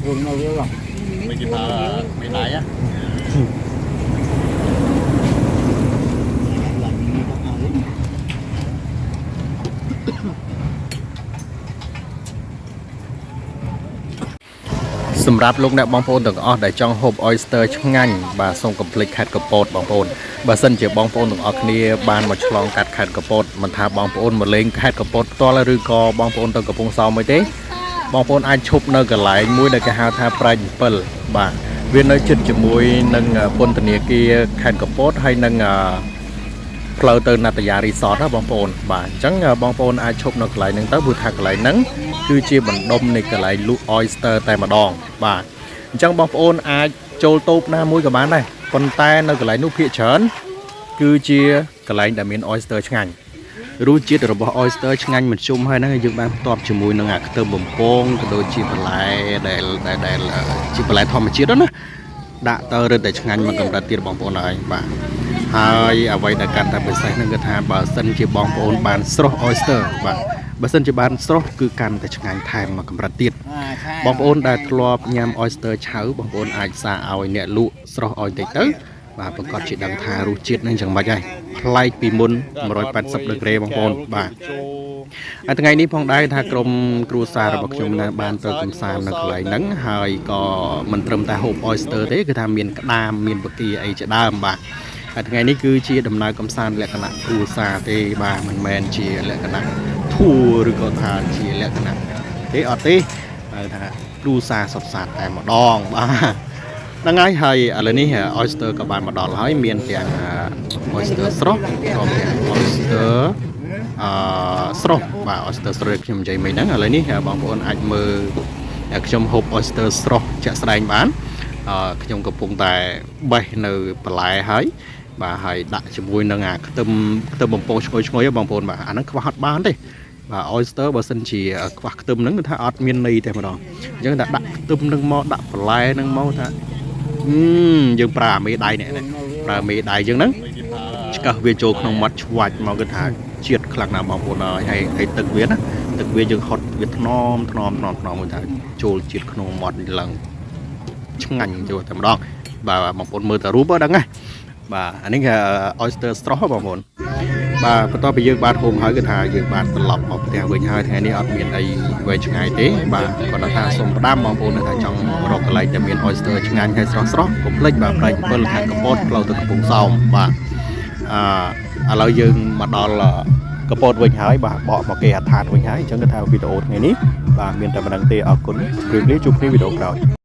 ខ្លួននៅវាឡង មិនគេប្រើមេដៃហ៎ ឡើងនេះទៅហើយ សម្រាប់លោកអ្នកបងប្អូនទាំងអស់ដែលចង់ហូប oyster ឆ្ងាញ់បាទសូមកុំភ្លេចខេត្តកពតបងប្អូនបើសិនជាបងប្អូនទាំងអស់គ្នាបានមកឆ្លងកាត់ខេត្តកពតមិនថាបងប្អូនមកលេងខេត្តកពតផ្ទាល់ឬក៏បងប្អូនទៅកំពង់សោមអីទេបងប្អូនអាចឈប់នៅកន្លែងមួយដែលគេហៅថាប្រែក7បាទវានៅជិតជាមួយនឹងពន្ធនាគារខេត្តកពតហើយនឹងផ្លូវទៅនតយារីសតណាបងប្អូនបាទអញ្ចឹងបងប្អូនអាចឈប់នៅកន្លែងហ្នឹងទៅព្រោះថាកន្លែងហ្នឹងគឺជាបណ្ដុំនៃកន្លែងលក់ oyster តែម្ដងបាទអញ្ចឹងបងប្អូនអាចចូលតូបណាមួយក៏បានដែរប៉ុន្តែនៅកន្លែងនោះភាគច្រើនគឺជាកន្លែងដែលមាន oyster ឆ្ងាញ់រសជាតិរបស់ oyster ឆ្ងាញ់មិនជុំហើយហ្នឹងយើងបានផ្ទាប់ជាមួយនឹងអាខ្ទឹមបំពងក៏ដូចជាបន្លែដែលដែលដែលជាបន្លែធម្មជាតិណាដាក់ទៅរឹតតែឆ្ងាញ់មកកម្រិតទៀតបងប្អូនហើយបាទហើយអ្វីដែលកាន់តែពិសេសហ្នឹងគឺថាបើសិនជាបងប្អូនបានស្រស់ oyster បាទបើសិនជាបានស្រស់គឺកាន់តែឆ្ងាញ់ថែមមកកម្រិតទៀត បងប្អូនដែលធ្លាប់ញ៉ាំ oyster ឆៅបងប្អូនអាចសាកឲ្យអ្នកលក់ស្រស់ឲ្យតិចទៅបាទប្រកាសជាដឹងថារសជាតិនឹងយ៉ាងម៉េចហើយប្លែកពីមុន180ដឺក្រេបងប្អូនបាទហើយថ្ងៃនេះផងដែរថាក្រុមគ្រួសាររបស់ខ្ញុំណាបានទៅកំសាន្តនៅកន្លែងហ្នឹងហើយក៏មិនត្រឹមតែហូប oyster ទេគឺថាមានក្តាមមានបកាអីជាដើមបាទហើយថ្ងៃនេះគឺជាដំណើរកំសាន្តលក្ខណៈគ្រួសារទេបាទមិនមែនជាលក្ខណៈ tour ឬក៏ថាជាលក្ខណៈទេអត់ទេហៅថាគ្រួសារសុទ្ធសាធតែម្ដងបាទហ្នឹងហើយហើយឥឡូវនេះ oyster ក៏បានមកដល់ហើយមានទាំង oyster ស្រស់ក៏មាន oyster អឺស្រស់បាទ oyster ស្រស់ខ្ញុំនិយាយមិញហ្នឹងឥឡូវនេះបងប្អូនអាចមើលខ្ញុំហូប oyster ស្រស់ជាក់ស្ដែងបានអឺខ្ញុំកំពុងតែបេះនៅបន្លែហើយបាទហើយដាក់ជាមួយនឹងអាខ្ទឹមខ្ទឹមបំពងឈ្ងុយឈ្ងុយហ៎បងប្អូនបាទអាហ្នឹងខ្វះអត់បានទេបាទ oyster បើសិនជាខ្វះខ្ទឹមហ្នឹងគឺថាអត់មានន័យតែម្ដងអញ្ចឹងតែដាក់ខ្ទឹមហ្នឹងមកដាក់បន្លែហ្នឹងមកថាអឺយើងប្រើអាមេដៃនេះណាប្រើមេដៃយើងហ្នឹង មិនគេប្រើ ឆ្កឹះវាចូលក្នុងមាត់ឆ្វាច់មកគឺថាជាតិខ្លាំងណាស់បងប្អូនហើយហើយហើយទឹកវាណាទឹកវាយើងហត់វាថ្នមថ្នមថ្នមថ្នមគឺថាចូលជាតិក្នុងមាត់ឡើងឆ្ងាញ់ចូលតែម្ដងបាទបងប្អូនមើលតែរូបដឹងណាបាទអានេះគេ oyster ស្រស់ហ៎បងប្អូនបាទបន្ទាប់ពីយើងបានហូបហើយគឺថាយើងបានត្រឡប់មកផ្ទះវិញហើយថ្ងៃនេះអត់មានអីវែងឆ្ងាយទេបាទគាត់ថាសូមផ្ដាំបងប្អូនថាចង់រកកន្លែងដែលមាន oyster ឆ្ងាញ់ហើយស្រស់ស្រស់កុំភ្លេចបាទប្រែក7ខេត្តកពតផ្លូវទៅកំពង់សោមបាទ អឺឥឡូវយើងមកដល់កពតវិញហើយបាទបកមកគេហដ្ឋានវិញហើយអញ្ចឹងគឺថាវីដេអូថ្ងៃនេះបាទមានតែប៉ុណ្្នឹងទេអរគុណជម្រាបលាជួបគ្នាវីដេអូក្រោយ។